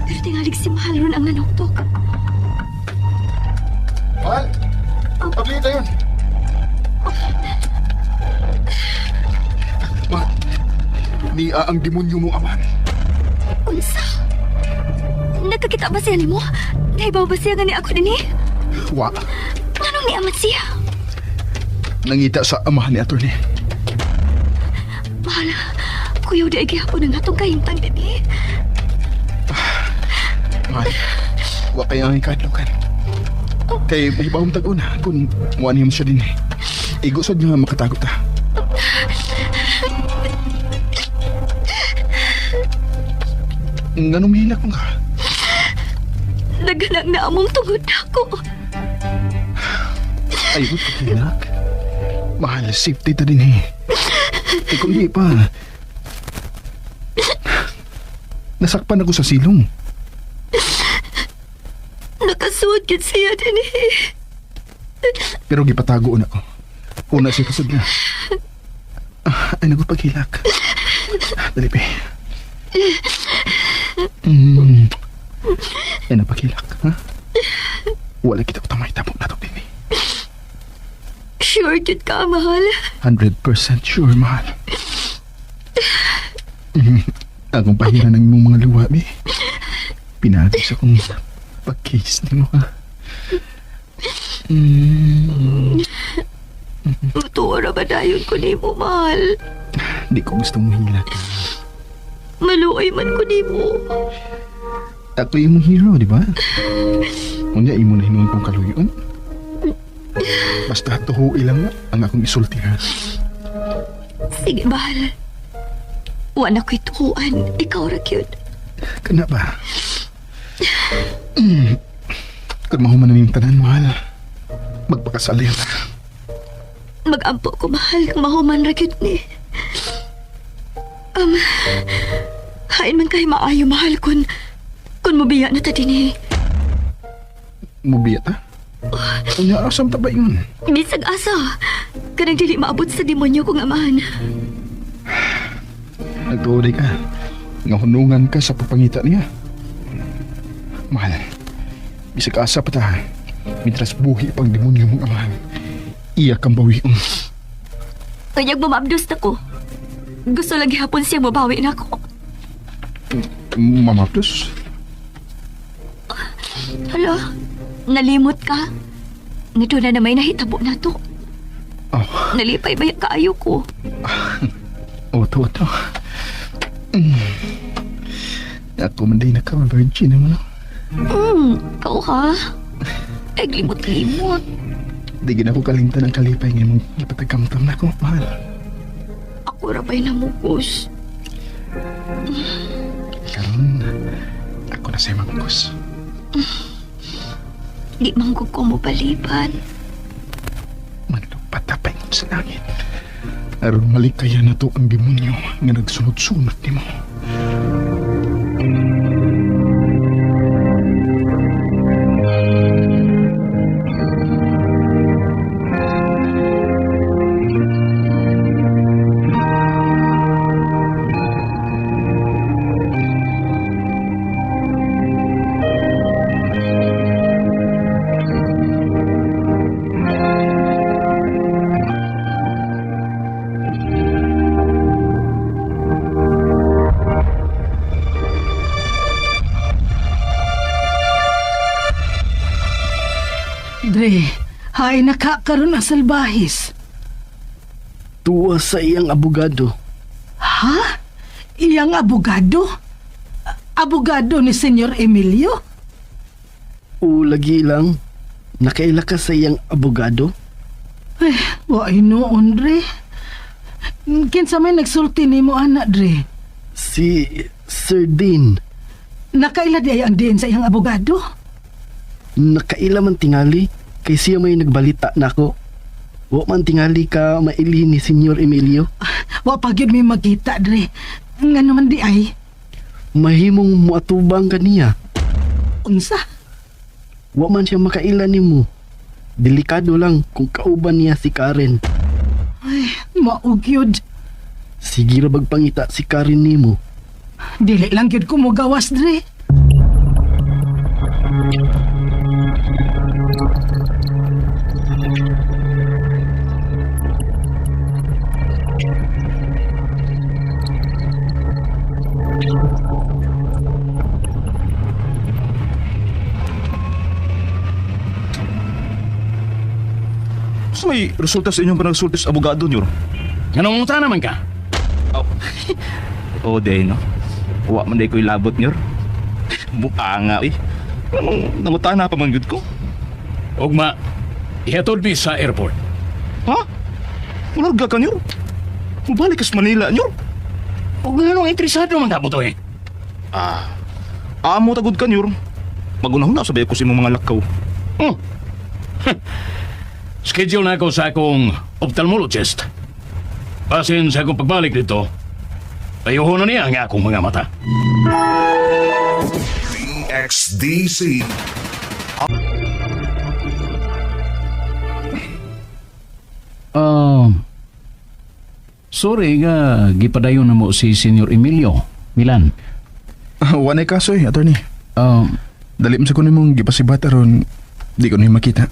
Pero tingalig si Mahal ron ang nanuktok. Mahal! Pabili tayo. Mahal, niya ang demonyo mong amahan. Unsa? Nagkakita ba siya nimo? Naibaw ba siya nga ni ako dinhi? Wa, Nganong niaman siya? nangita sa amahan ni attorney. Mahal, kuyaw di ay gihapon ang atong kahimtang dinhi. Mahal, wa kaya ang ikadlukan. Kay mahibawang tag-una kung muan mo siya din eh. Igusod nga makatago ta. Nganong mahilak mo ka? Naghanang na among tungod nako. Ay, huwag pagkilak. Mahal, safety ta din eh. Eh, kung di pa. Nasakpan ako sa silong. Nakasuod gid siya dinhi. Pero gipatago na ko. Una siya kasod niya. Ah, ay, naku, paghilak. Dali, pe. Ay, napaghilak, ha? Wala kita ko tamay tapok na to, baby. Sure gid ka, mahal. 100% sure, mahal. Akong pahira ng imong mga luwa, be. Pinagos akong pag-kiss ni mo, ha? Mutuo ra ba dayon ko nimo, mahal? Di ko gusto mong hilak. Maluoy man ko nimo. Ako imong hero, di ba? Unya, imo na hinuon kong kaluyon. Basta tuhuwi lang ang akong isulti, ha? Sige, mahal. Wa na ko'y tuhuan. Ikaw ra gyud. Kana ba? Kung mahuman na niyong tanan, mahal. Magpakasal yan. Mag-ampo ko, mahal. Kung mahuman ra gyud ni. Um, hain man kay maayo, mahal, kun mubiya na ta dinhi. Mubiyat, ha? Unya, asam ta ba yun? Bisag asa. Kanang dili maabot sa demonyo kong amahan. Nagtuoy ka. Nga hunungan ka sa pagpangita niya. Mahal, bisag asa pa ta. Mintras buhi pang demonyo mong amahan. Iya kang bawion. Kanyag mamabdos na ko. Gusto lang gihapon siya mabawi na ako. Mamapdos? Hala, nalimot ka. Nito na na may nahitabo na to. Oh, Nalipay ba yung kaayo ko? oto, oto. Ako man din naka-virgin naman. No? Ikaw ha? Ay, limot-limot. Di gina ko kalimtan ang kalipay nga mong ipatagkamtam na ko, mahal. Ako ra ba'y namugos? Karon, ako na sa'yo mamugos. Di manggug ko mo baliban. Manlupat na paingon sa langit. Aron malikaya na to ang demonyo nga nagsunod-sunod nimo. Dre, hay nakakaroon ang salbahis. Tuwa sa iyang abogado. Ha? Iyang abogado? Abogado ni Senyor Emilio? O lagi lang, nakaila ka sa iyang abogado? Ay, wa noon, Dre. Kinsa may nagsulti nimo ana, Dre? Si Sir Dean, Nakaila di ay ang diin sa iyang abogado? nakaila man tingali kay siya may nagbalita nako. Wa man tingali ka mailhin ni Senyor Emilio. Wa pa gyud may magkita, Dre. Nga naman di ay. Mahimong muatubang kaniya. Unsa? Wa man siya makaila nimo. Delikado lang kung kauban niya si Karen. Ay, maog yun. Sige ra bagpangita si Karen nimo. Dili lang gyud ko mogawas, Dre. Sa may resulta sa inyong panagsulti sa abogado niyo. Ganong unta naman ka? Oh. O, day, no? Wa man day ko'y labot niyo. Mukha nga, eh. Anong nangutana pa man gyud ko? Ugma, ihatod mi sa airport. Ha? Mularga ka niyo? Mubalik ka sa Manila niyo? Ug nganong interesado man ka mo to eh? Ah, amo tagod ka niyo. Magunahuna sabay ko sa imong mga lakaw. Oh. Schedule na ako sa akong ophthalmologist. Basin sa akong pagbalik dito, ayuho na niya ang akong mga mata. XDC. Sorry nga, gipadayon na mo si Senyor Emilio Milan. Wanay kaso eh, attorney. Dali mo sa kunin mong gipasibat aron di ko na makita.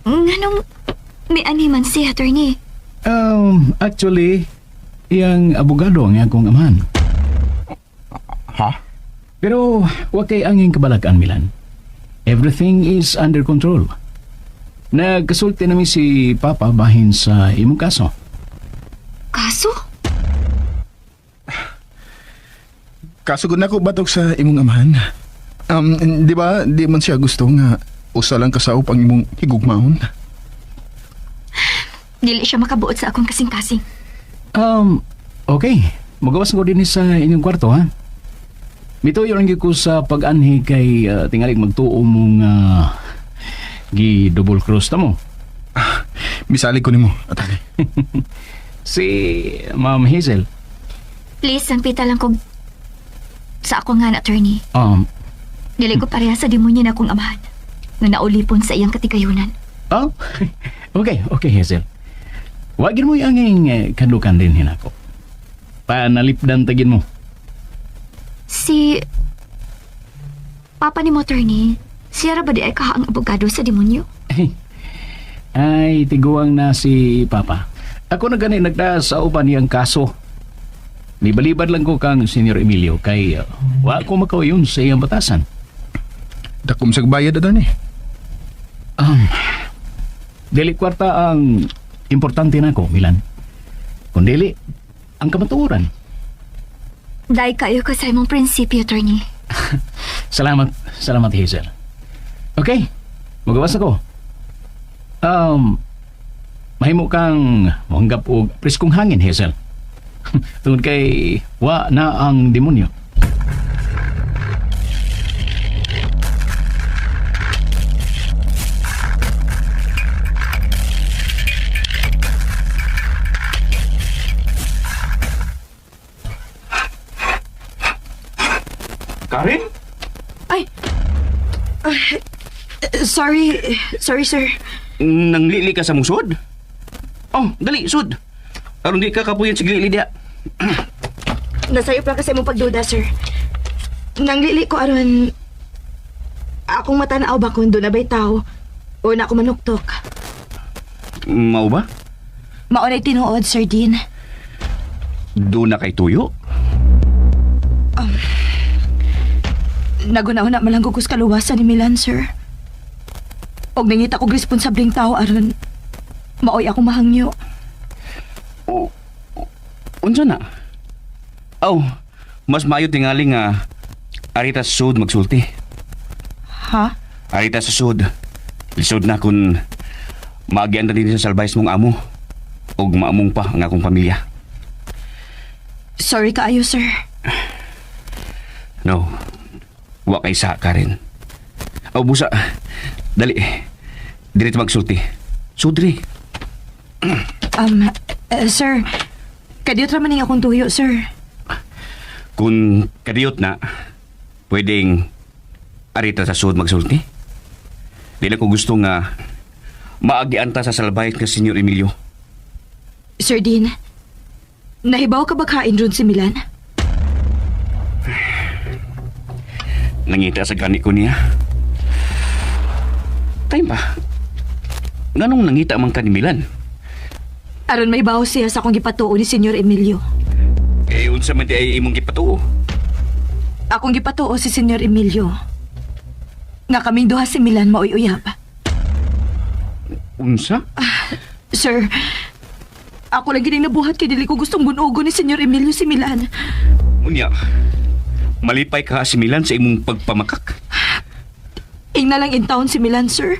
Nganong may animan si attorney? Actually, iyang abogado ang akong amahan. Ha? Pero wa kay angin kabalakan, Milan. Everything is under control. Nagkasulti nami si Papa bahin sa imong kaso. Kaso? Kasugod na ko batok sa imong amahan. Di ba, di man siya gusto nga usa lang kasaup ang imong higugmaon. Dili siya makabuot sa akong kasing-kasing. Okay. Magawas ko din sa inyong kwarto, ha? Mituyo lang gyud ko sa pag-anhi kay tingalig magtuo mong gi-double cross ta mo. Misalig ko nimo, attorney. Si Ma'am Hazel. Please, sangpita lang kog sa ako nga na attorney. Dili ko pareha sa demonyo na akong amahan nga naulipon sa iyang katigayunan. Oh, okay, okay, Hazel. Wagin mo yung anging kadukan din hinako. Panalipdan tagin mo. Si Papa ni mo, attorney, siya ra ba di ay kaha ang abogado sa demonyo? Ay, tiguang na si Papa. Ako na gani nagda sa uban niyang kaso. Nibalibad lang ko kang Senyor Emilio kay wa ko makauyon sa iyang batasan. Dakom sa bayad, attorney. Dili kwarta ang importante nako, Milan. Kung dili, ang kamatuoran. Dahil kayo ka sa imong prinsipyo, attorney. Salamat, salamat Hazel. Okay, magawas ako. Mahimo kang mohanggap og preskong hangin, Hazel. Tungod kay wa na ang demonyo. Karin? Ay! Sorry, sorry sir. Nanglili ka sa mong sud? Oh, dali, sud. Aron di ka kapuyan sa glili diha. Nasayop lang kasi mong pagduda, sir. Nanglili ko aron akong matanaw ba kung doon na ba'y tao o na ako manuktok. Mao ba? Maunay tinuod, Sir Dean. Doon na kay tuyo? Naguna-una man lang ko sa kaluwasan ni Milan, sir. Og nangita kog responsableng tao aron maoy ako mahangyo. O, unsa na? Oh, mas maayo tingali nga arita sa sud magsulti. Ha? Arita sa sud. Lisod na kun maagyan ta din sa salbayes mong amo ug maamong pa ang akong pamilya. Sorry kaayo, sir. No. Wa kay sa Karen. Aw busa. Dali. Dili ta magsulti. Sudri. Sir, kadiyot ra man ning akong tuyo, sir. Kung kadiyot na, pwedeng arita sa sud magsulti. Dili ko gusto nga maagian ta sa salbayes nga Senyor Emilio. Sir Dean, nahibaw ka ba kain ron si Milan? Nangita sa gani ko niya. Time ba? Nganong nangita man ka ni Milan? Aron may bawo siya sa akong gipatuo ni Senyor Emilio. Eh, unsa man di ay imong gipatuo? Akong gipatuo si Senyor Emilio. Nga kaming duha si Milan maoy uyab. Unsa? Sir, ako lang gining nabuhat kay dili ko gustong bunugo ni Senyor Emilio si Milan. Unya, malipay ka si Milan sa imong pagpamakak. Ingna lang in town si Milan, sir.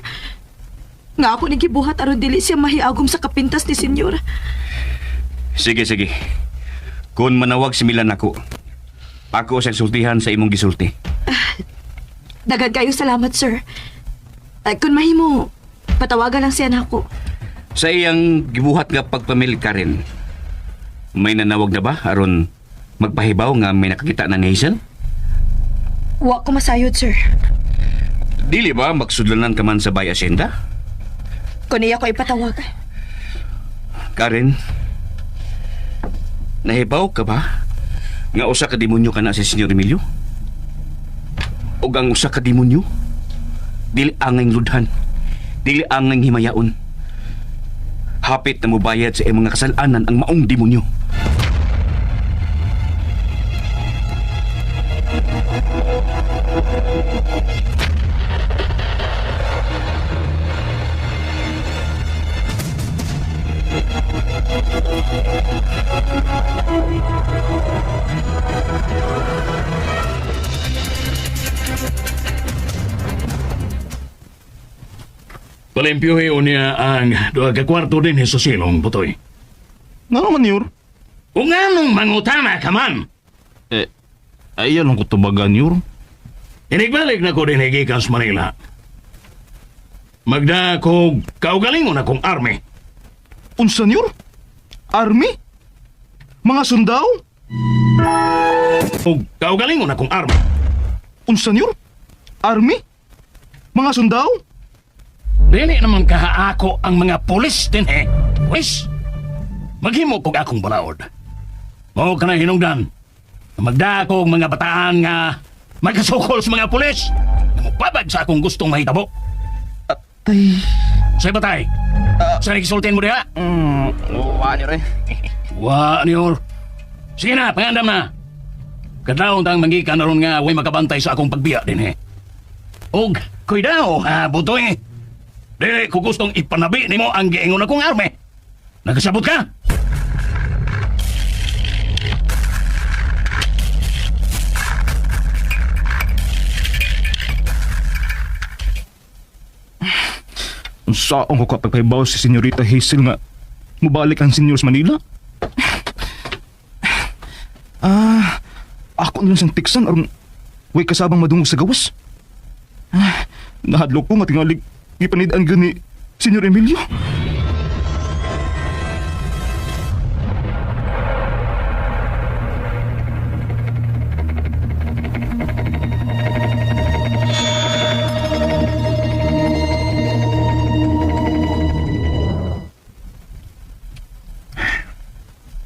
Nga ako ni gibuhat aron dili siya mahiagom sa kapintas ni Senyor. Sige, sige. Kung manawag si Milan ako, ako sa sultihan sa imong gisulti. Daghan kayo salamat, sir. Ay, kung mahimo, patawagan lang siya nako. Sa iyang gibuhat nga pagpamil ka rin, may nanawag na ba aron magpahibaw nga may nakakita na ni Hazel? Wa ko masayod, sir. Dili ba magsudlanan ka man sa Bay Hacienda? Kung iya ko ipatawag. Karen, nahibaw ka ba nga usa ka demonyo ka na si Senyor Emilio? Og ang usa ka demonyo, dili angay ludhan, dili angay himayaon. Hapit na mubayad sa iyang mga kasalanan ang maong demonyo. Palimpyuhi niya ang duha ka kwarto din sa silong, Butoy. Nga naman, Yor. O nga nung mangutana ka man. Eh, ayaw lang ko tubagan, Yor. Inigbalik na ko din gikan sa Manila. Magda ko kaugalingon akong army. Unsa, Yor? Army? Mga sundao? O kaugalingon akong army. Unsa, Yor? Army? Mga sundao? Dili naman kahaako ang mga pulis din eh. Pulis? Maghimo kog akong balaod. Mao ka na hinungdan. Magda ko og mga bataan nga magkasukol sa mga pulis. Nga Mupabag sa akong gustong mahitabo. Tay. Sa batay. Sa nagisultin mo diha? Wa, Yor eh. Wa niyor. Sige na, pangandam na. Kadlawon tang mangikan na ron nga way makabantay sa akong pagbiya din eh. Og, kuidao ha, butoy. Dili ko gustong ipanabi nimo ang giingon akong arme. Nagasabot ka? Unsaon ko kapag pahibaw si Senyorita Hazel nga mubalik ang senyor sa Manila? Ah, ako na lang siyang tiksan aron way kasabang madungog sa gawas. Ah, nahadlok ko nga tingalig gipanid-an gyud ni Senyor Emilio.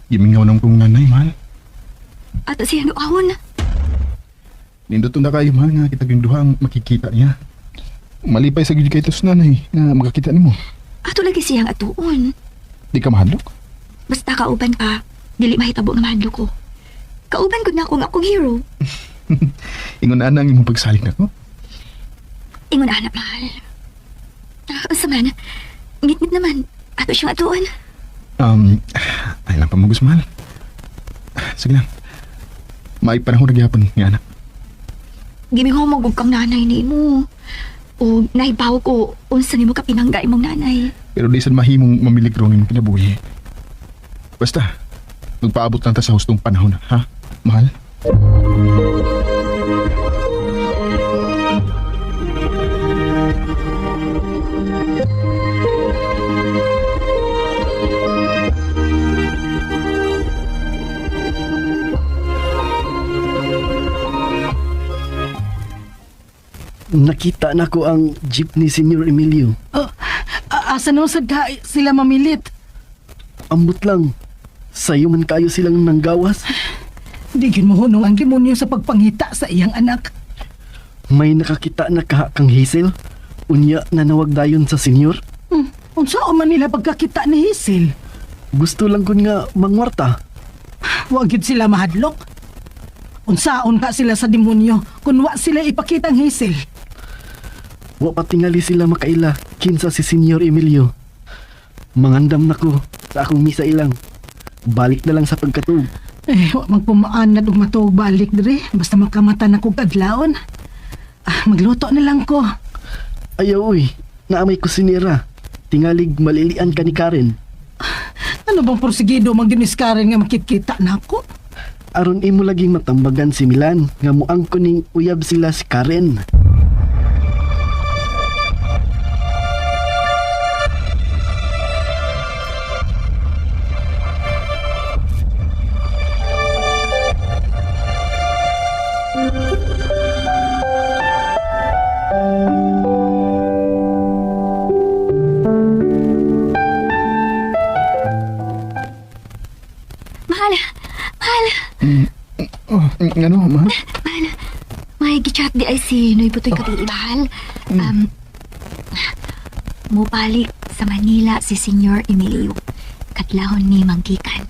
Gimingaw ng kong nanay, mahal. Ato siyang duahon. Nindot na kayo, mahal, nga kita yung duha ang makikita niya. Malipay sa gid kay tos nanay nga makakita nimo. Ato lagi siyang atuon. Di ka mahadlok. Basta kauban ka, dili mahitabo nga mahadlok ko. Kauban gud na akong akong hero. Ingon ana ang imong pagsalig nako. Ingon anak mahal. Ah, unsa man, ngitngit naman. Ato siyang atuon. Um, ay lang pamugos, mahal. Sige lang. May panahon na gyapon nga anak. Gimihumog og kang nanay nimo. O nahibaw ko unsa nimo ka pinangga imong nanay. Pero di sad mahimong mamiligro ang imong kinabuhi. Basta, magpaabot lang ta sa hustong panahon, ha? Mahal? Nakita na ko ang jeep ni Senyor Emilio. Oh, asa naman sad ka sila mamilit? Ambot lang. Sayo man kayo silang nanggawas. Di gyud mo hunong ang demonyo sa pagpangita sa iyang anak. May nakakita na kaha kang Hazel? Unya nanawag dayon sa senyor? Unsa man nila pagkakita ni Hazel? Gusto lang kun nga mangwarta. Wa gyud sila mahadlok. Unsaon ka sila sa demonyo kung wa sila ipakita ang Hazel. Wa pa tingali sila makaila kinsa si Senyor Emilio. Mangandam na ko sa akong misa ilang. Balik na lang sa pagkatug. Eh, wa magpumaan na og matuog balik dire. Basta makamata na kog kadlawon. Ah, magluto na lang ko. Ayaw uy, naamay kusinera. Tingalig malilian ka ni Karen. Ano bang porsigido magyud ni Karen nga makikita nako? Aron imo laging matambagan si Milan nga muangko ning uyab sila si Karen. Mahal! Mahal! Oh, ano, mahal? Mahal! May gichat di ay si Noy Butoy Kabili, mahal. Mubalik sa Manila si Senyor Emilio. Katlahon ni Manggikan.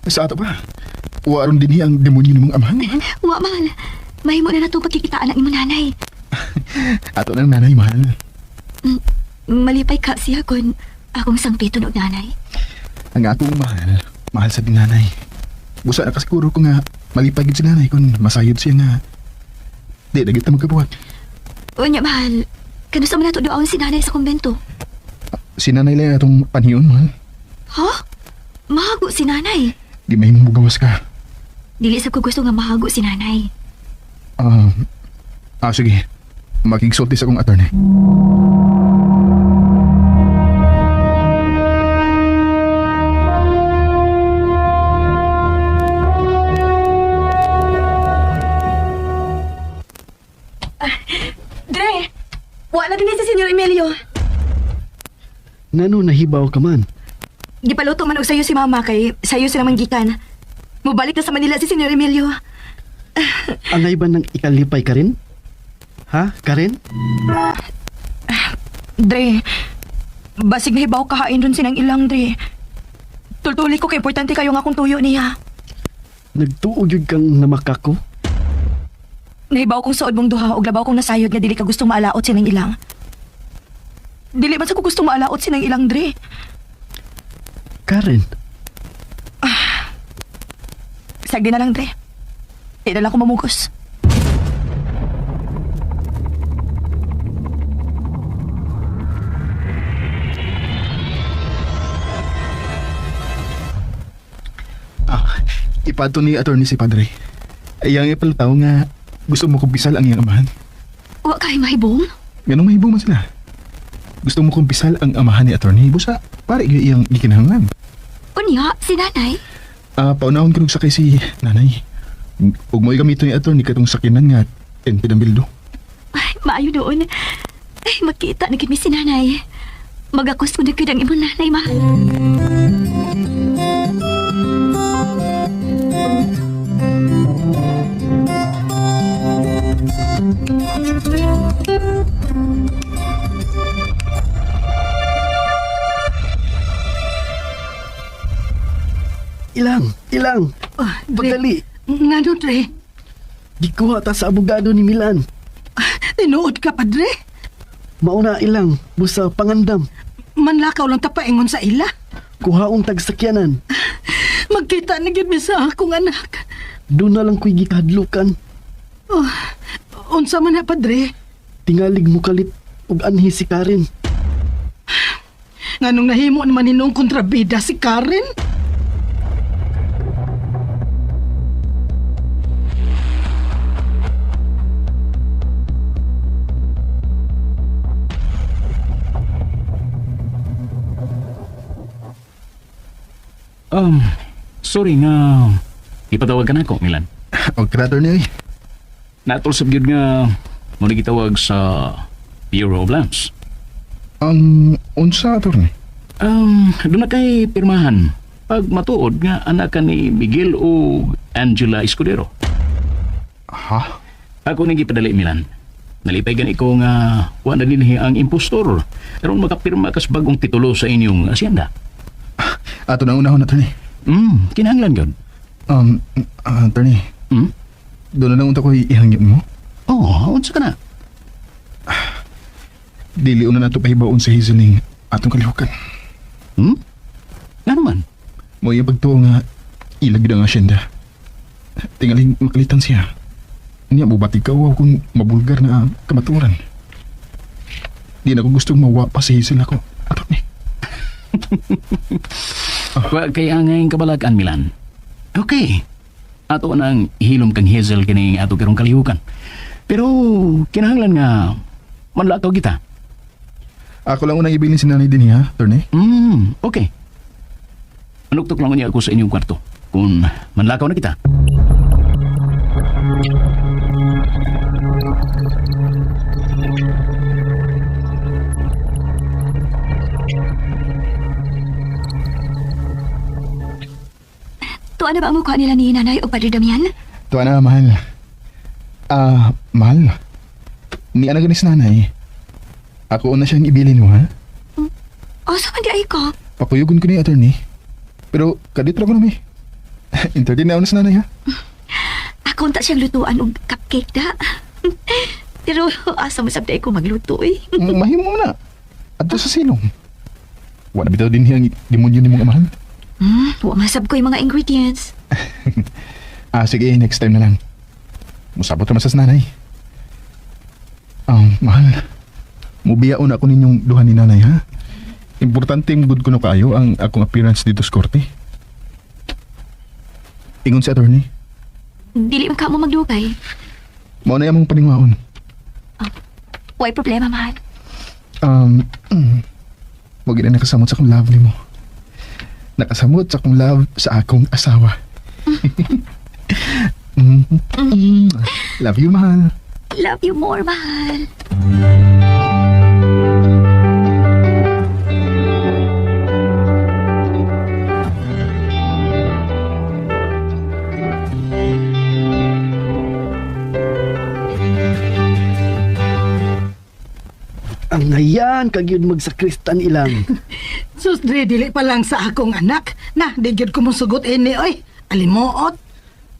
Sa ato pa. Waron din ang demonyo ni mong amahan, mahal. Wa, mahal. Mahimo na natong pagkikitaan ang imong nanay. Ato ng nanay, mahal. Malipay ka siya kung akong sangpiton og nanay. Ang akong mahal, mahal sa nanay. Busa na kasiguro ko nga malipay gid si nanay kung masayod siya nga di na gid ta magkabuhat. Unya, mahal. Kanusa man nato duaon si nanay sa kumbento? Si nanay lang atong panhiyon, mahal. Ha? Mahago si nanay. Di mahimong mugawas ka. Dili sa ko gusto nga mahago si nanay. Sige. Makigsulti sa akong attorney. Dre, wa na din si Senyor Emilio. Ngano nahibaw ka man? Gipaluto man og sayo si mama kay sayo sila manggikan. Mubalik na sa Manila si Senyor Emilio. Angay ba ng ikalipay ka rin? Ha, Karen? Dre, basig nahibaw kahain ron sinang ilang, Dre. Tultuli ko kay importante kayo nga akong tuyo niya. Nagtuo gyud kang namakako? Nahibaw kong suod mong duha og labaw kong nasayod nga dili ka gustong maalaot sinang ilang. Dili man sa ko gustong maalaot sinang ilang, Dre. Karen, Sagdi na lang, Dre. Di na lang ako mamugos. Ipadto ni attorney si padre. Iyang ipalutaw nga gusto mo kumpisal ang iyang amahan. Wa kay mahibong? Ganong mahibong man sila. Gusto mo kumpisal ang amahan ni attorney. Busa, pare gyud iyang gikinahanglan. Unya, si nanay? Paunahon ko sakay si nanay. Ug mo'y gamito ni attorney katong sakinan nga 10 ang bildo. Ay, maayo doon. Ay, magkita na gid mi si nanay. Magakos ko na gid ang imong nanay, mahal. ilang, ilang. Oh, Dre. Pagdali. Ngano, Dre? Gikuha ta sa abogado ni Milan. Tinuod ka pa, Dre. Mauna ilang, busa pangandam. Manlakaw lang ta paingon sa ila. Kuhaong tagsakyanan. Magkita na gyud mi sa akong anak. Doon na lang ko'y gikahadlukan. Oh, unsa man na, padre? Tingalig mo kalit og anhi si Karen. Nganong nahimo naman hinong kontrabida si Karen? Sorry nga ipatawag ka na ako, Milan. Og tara, attorney. Oy. Natol sa gyud nga mo gitawag sa Bureau of Lands. Ang unsa, attorney? Doon na kay pirmahan. Pag matuod nga anak ka ni Miguel o Angela Escudero. Ha? Ako nang gipadali Milan. Nalipay gani ko nga wa na dinhi ang impostor. Aron makapirma kas bagong titulo sa inyong asyenda. Ato na unahon, attorney. Kinahanglan gyud. Attorney, Hmm? doon na lang unta ko ihangyo mo. Oh, unsa ka na? Dili una nato pahibaon sa Hazel ning atong kalihukan. Hmm? Ngano man? Mo iya pagtuo nga ilag gid ang asyenda. Tingaling makalitan siya. Niya bubatig ka wow kung mabulgar na ang kamaturan. Di na ko gustong mawa pa si Hazel ako. Attorney. Wa kay angay kabalakan Milan. Okay. Ato nang ihilom kang Hazel kining ato karong kalihukan. Pero kinahanglan nga manlakaw kita. Ako lang unang ibilin si nanay din ha, attorney. Okay. Manuktok lang unya ako sa inyong kwarto kung manlakaw na kita. Tuwa na ba ang mukha nila ni Nanay o Padre Damian? Tuwa na, mahal. Ah, mahal. Ni ana ganis nanay. Ako una siyang ibilin mo, ha? Asa man di ay ko? Pakuyugon ko ni attorney. Pero kadit ra ko nami. Entertain na ako na sa nanay, ha? Ako unta siyang lutuan og cupcake da. Pero asa mo sabday ko magluto eh. Mahimo na. Adto sa silong. Wala bitaw din hiyang demonyo ni mong amahan. Wa masab ko yung mga ingredients. Ah, sige, next time na lang. Musabot naman sa nanay. Mahal. Mubiyaon ako ninyong duha ni nanay, ha? Importante good ko no kaayo ang akong appearance dito sa korte. Ingon si attorney. Dili man ka mo magdugay. Mao na among paningwaon. Way problema, mahal. Wag na nakasamot sa akong love nimo. Nakasamot sa akong love sa akong asawa. Love you, mahal. Love you more, mahal. Ang ngayan kagyud magsakristan ilang. Sus, dre, dili pa lang sa akong anak. Na, di gyud ko mosugot ini, oy. Alimuot.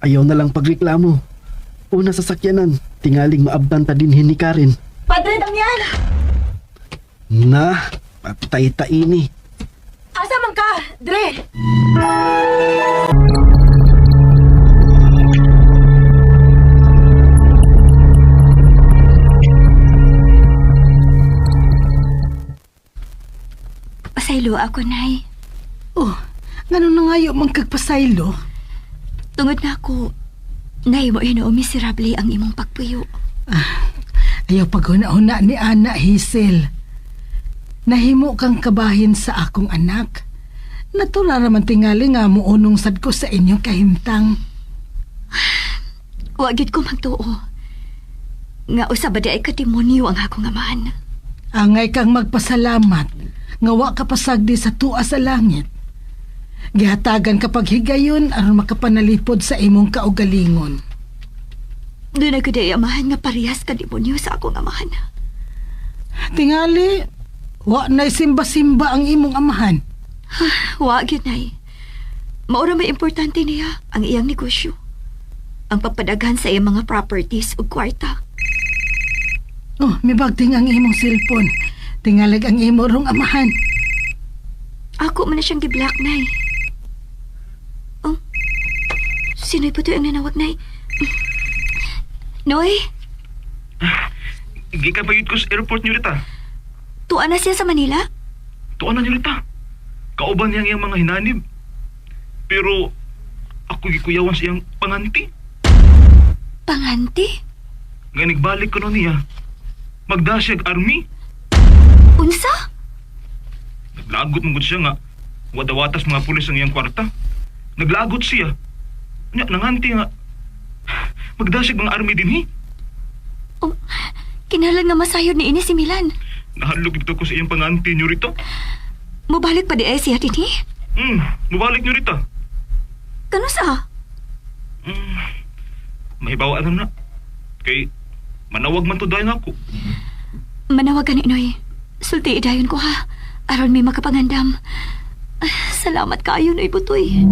Ayaw na lang pagreklamo. Una sa sakyanan, tingaling maabdan ta din ni Karen. Padre Damian! Na, patay ta ini. Asa man ka, Dre? Pasaylo ako, Nay. Oh, ngano na ngayo man kagpasaylo? Tungod na ako, Nay, mo hinuo miserable ang imong pagpuyo. Ayaw paghuna-huna ni Ana Hazel. Nahimo kang kabahin sa akong anak. Natural raman tingali nga muunong sad ko sa inyong kahimtang. Wa gyud ko magtuo. Nga usa ba di ay kademonyo ang akong amahan. Angay kang magpasalamat nga wa ka pasagdi sa tuwa sa langit. Gihatagan ka paghigayon aron makapanalipod sa imong kaugalingon. Doon ako di ay amahan nga parehas ka demonyo sa akong amahan. Tingali, wa na'y simba-simba ang imong amahan. Wa gyud, Nay. Maura may importante niya ang iyang negosyo. Ang pagpadaghan sa iyang mga properties ug kwarta. Oh, mibagting ang imong cellphone. Tingalig ang imo rong amahan. Ako man na siyang giblock, Nay. Oh, sino'y putoy ang nanawag, Nay? Noy, Gikan pa yun ko sa airport niyo rita. tuwa na siya sa Manila? Tuan na niyo rita. Kauban niyang iyang mga hinanib. Pero ako gikuyawan sa iyang panganti. Panganti? Nga nagbalik ko no niya. Magdasyag army. Unsa? Naglagot mong siya nga. Wadawatas mga pulis ang iyang kwarta. Naglagot siya. Nya, nanganti nga. Magdasyag mga army din hi. Oh, kinahanglan nga masayod ni ini si Milan. Nahadlok ito ko sa iyang panganti niyo rito. Mubalik pa di ay siya dinhi? Mubalik niyo rito. Kano sa? Mahibawa na na. Kay manawag man to dayon ako. Manawag ka ni Noy. Sulti dayon ko ha. Aron may makapangandam. Salamat kaayo, Noy Butoy.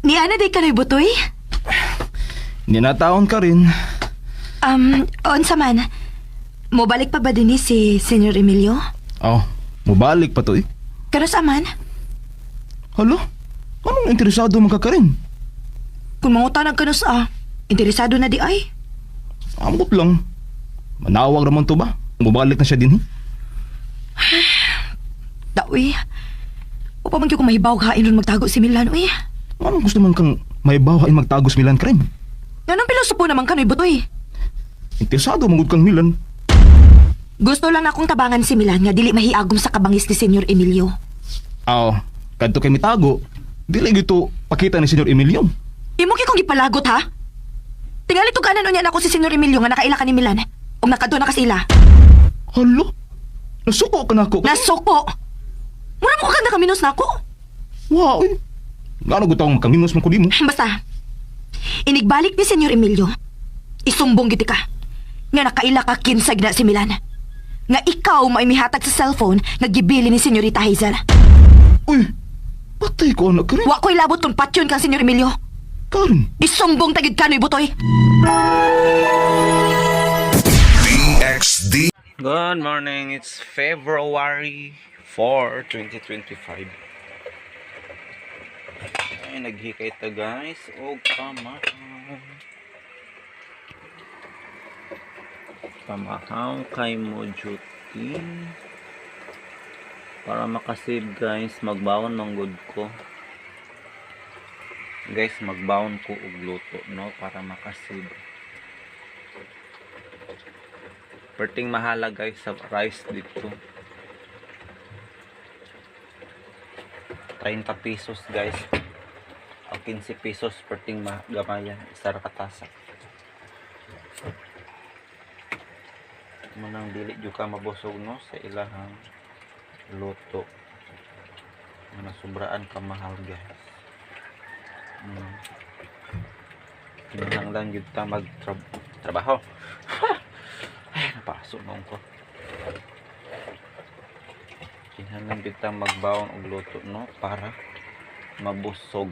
Ni ana day kanoy Butoy? Ninataon ka rin. Unsa man? Mobalik pa ba dinhi si Senyor Emilio? Oh, mubalik pa to eh. Kanus aman? Hala, anong interesado man ka ka rin? Kung mangutan ang kanus ah, interesado na di ay. Amot lang. Manawag raman to ba? Mubalik na siya din. Dawi. Upa man gyud ko mahibaw hain ron magtago si Milan, uy. Anong gusto man kang may bawain magtagos Milan Krem? Nganong pilosopo naman kanoy Butoy? Interesado mangud kang Milan. Gusto lang akong tabangan si Milan nga dili mahiagom sa kabangis ni Senyor Emilio. Aw, kadto kay mitago, dili gito pakita ni Senyor Emilio. Imo kay kong gipalagot ha? Tingali tuganan unya nako si Senyor Emilio nga nakaila ka ni Milan ug nakadto na ka sila. Hala, nasuko ka nako. Nasuko. Mura mo ka nakaminos nako. Wow, eh. Ngano gud tawong makaminos man ko nimo? Basta, inigbalik ni Senyor Emilio, isumbong giti ka. Nga nakaila ka kinsag na si Milan. Nga ikaw may mihatag sa cellphone nga gibili ni Senyorita Hazel. Uy, patay ko anak ka rin. Wa ko'y labot kung patyon kang Senyor Emilio. Karen, Isumbong tagid kanoy Butoy. DXD. Good morning. It's February 4, 2025. Ay, naghikay ta guys. Og pamahaw. Pamahaw kay mo duty. Para makasave guys, magbaon ng good ko. Guys, magbaon ko og luto, no? Para makasave. Perting mahala guys sa rice dito. 30 pesos guys. O 15 pesos perting gamaya isa ra ka tasa. Munang dili jud ka mabusog no sa ilahang luto. Muna sobraan ka mahal guys. Kinahanglan jud ta magtrabaho. Ay, napaso noon ko. Kinahanglan jud ta magbaon og luto no para mabusog.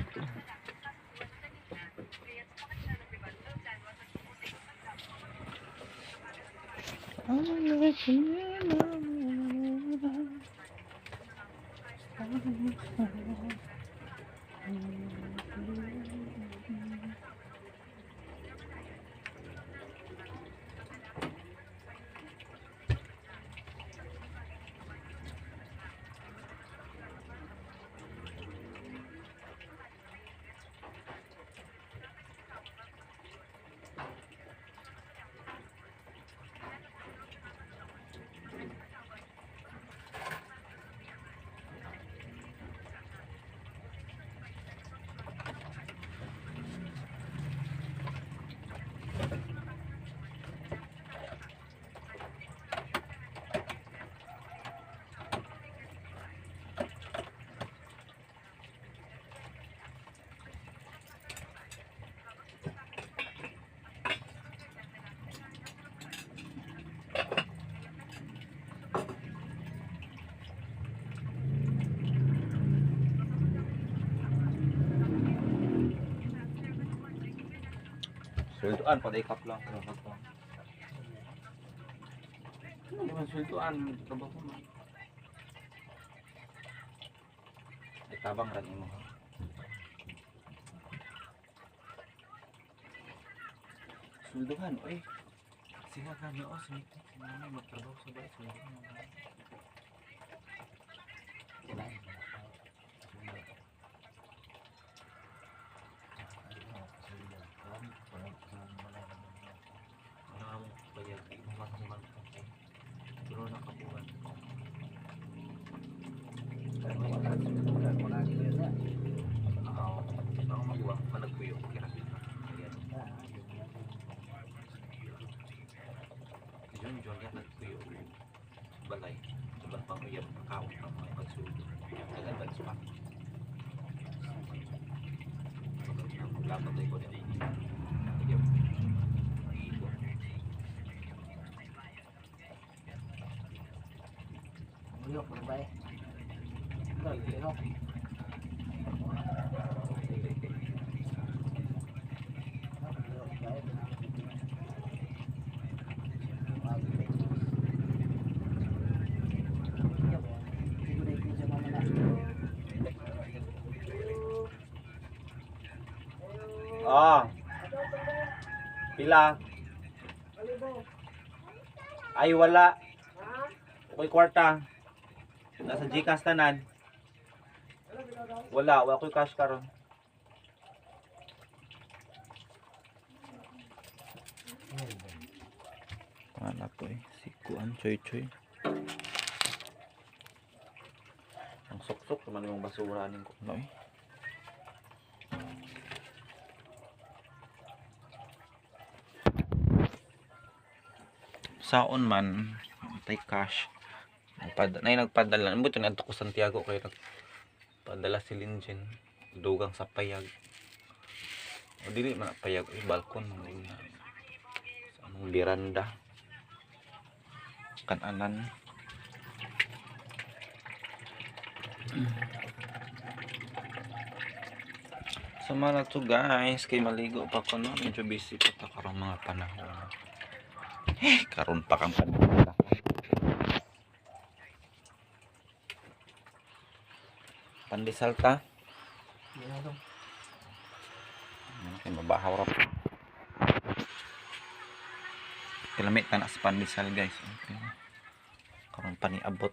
Sweldoan, paday-kap lang. Ano naman sweldoan? Trabaho man. Ay, tabang rin mo. Sweldohan, oy. Sila kami, oh, si mami magtrabaho sa bahay. Sweldohan. Uyab makaon pa mga pagsulod. Nag-advance pa. Maglapat tayo ko niya. Uyab. Igo. Ah. Pila? Ay wala. Okay kwarta. Nasa GCash tanan. Wala, wala ko'y cash karon. Pangalan to eh. Si Kuan Choy Choy. Ang suksok naman yung basura ning kuno eh. Saon man tay cash. Nagpada, nay nagpadala. Ano ito ko Santiago kay nagpadala si Linjen. Dugang sa payag. O dili man na payag eh, balkon man gud na. Sa among biranda. Kananan. Sama na to guys, kay maligo pa ko no. Medyo busy pa ta karon mga panahon. Eh, karon pa kang panahon. Pandesal ta? Okay, mabahaw ra. Kalamit ta na sa pandesal guys. Okay. Karon pa ni abot.